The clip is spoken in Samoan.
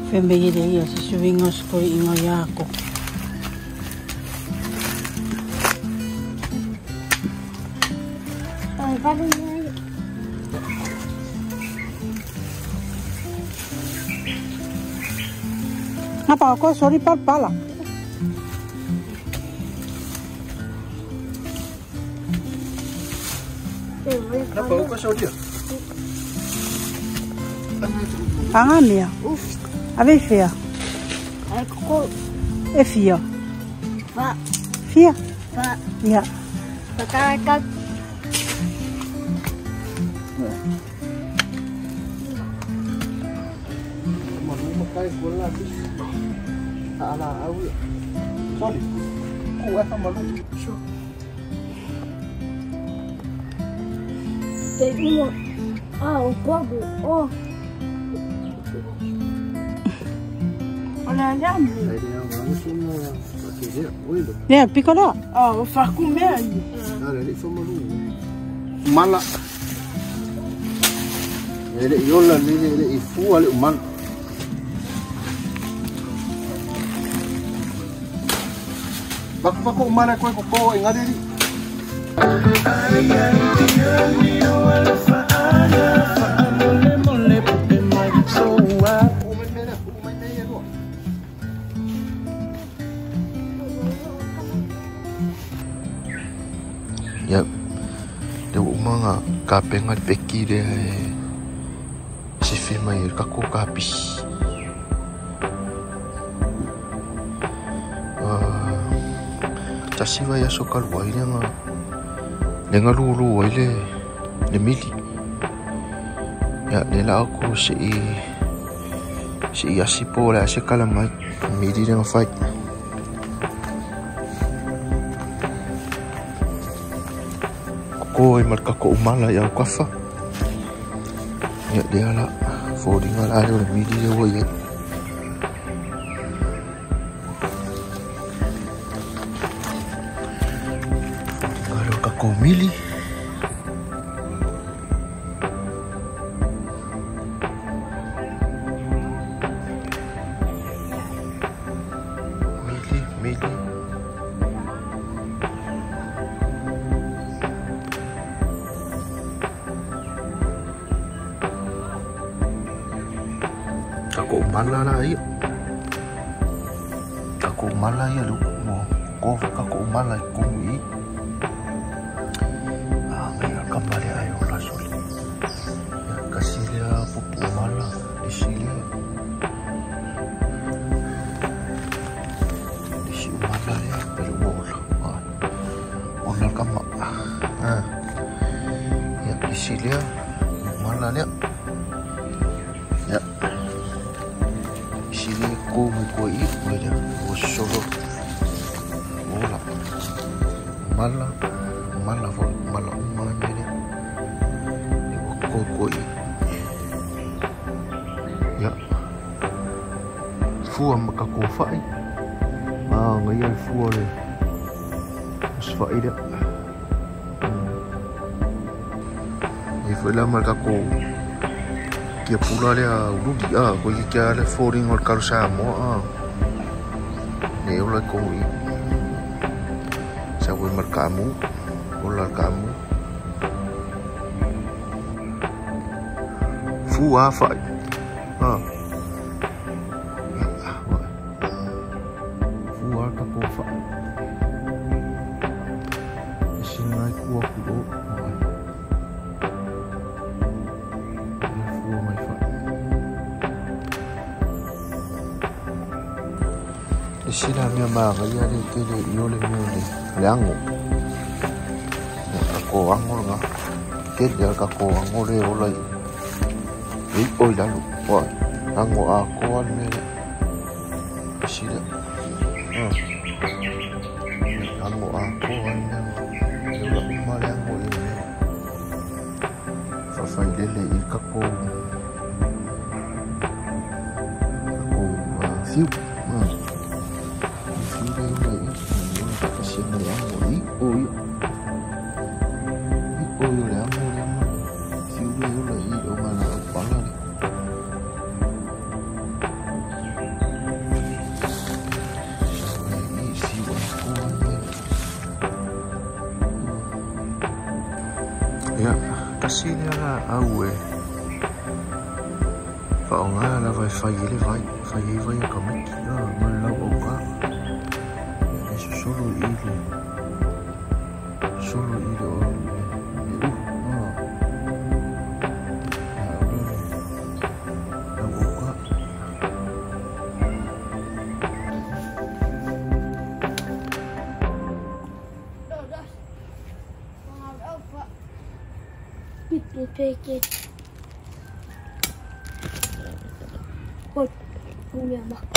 Femmeire ia se suingas koi inga Jaako. Napa ko sori pal pala. Napa ko sori. Pangamia. Ave fia. E fia. Fa. Fia. Fa. Ya. Fa. Sorry. Ku e malu. Te uma. Ah, o pogo. Oh. Olha, olha. Ne, piccolo. Ah, o far comer aí. Mala. Ele yola ele ifu ale umala. Baku baku umala ko ko ngadiri. Ya, le umanga ka penga peki le se fi mai ka ko ka pi. Tasi vai aso ka lua ile nga le nga lulu ile le mili. Ya le la ko se i asipo le se kala mai mili le nga fai. Ko e marka ko umala ia kafa. Ya le ala fodinga la le mili le wo ye. Mili mili mili kako mala la ia kako mala ia lu mo ko kako mala ko i. Kembali ayo la soli. Ya kasih dia pupu mala di sini. Di sini mala ya berwola. Onar kama. Ah. Ya di sini mala dia. Ya. Di sini ko ko i dia. Solo. Wola. Mala mala mala mala dia. Koi. Ya. Fua maka ko fai. Ah, ngai fua le. Fai dia. E foi lá marca ko kia pula le ulugi a ko kia le foring ol karusa mo a. Ne ola ko i. Sa we marka mu, ola kamu. Fua fai. Ah. Fua ka ko fai. Sinai kua ku. Fua mai fai. Sila mea maga ia le tele i ole mea le le ango. Ka ko ango nga. Tele ka ko ango le ola i. Ei oi lalu. Wa ango a ko al mea le. Sila. Ango a ko al mea. Le ola uma le ango le mea. Fawhai lele i ka ko. Ka ko fiu. Ia, tasi lea laau e faaaoga lava e fai ai le vai, fai ai vai a tamaiti ma le lauaugā. Ia, e sosolo i le sosolo i le le ulu laau lea o le lauaugā. Pipi peke. Oi, mea maka.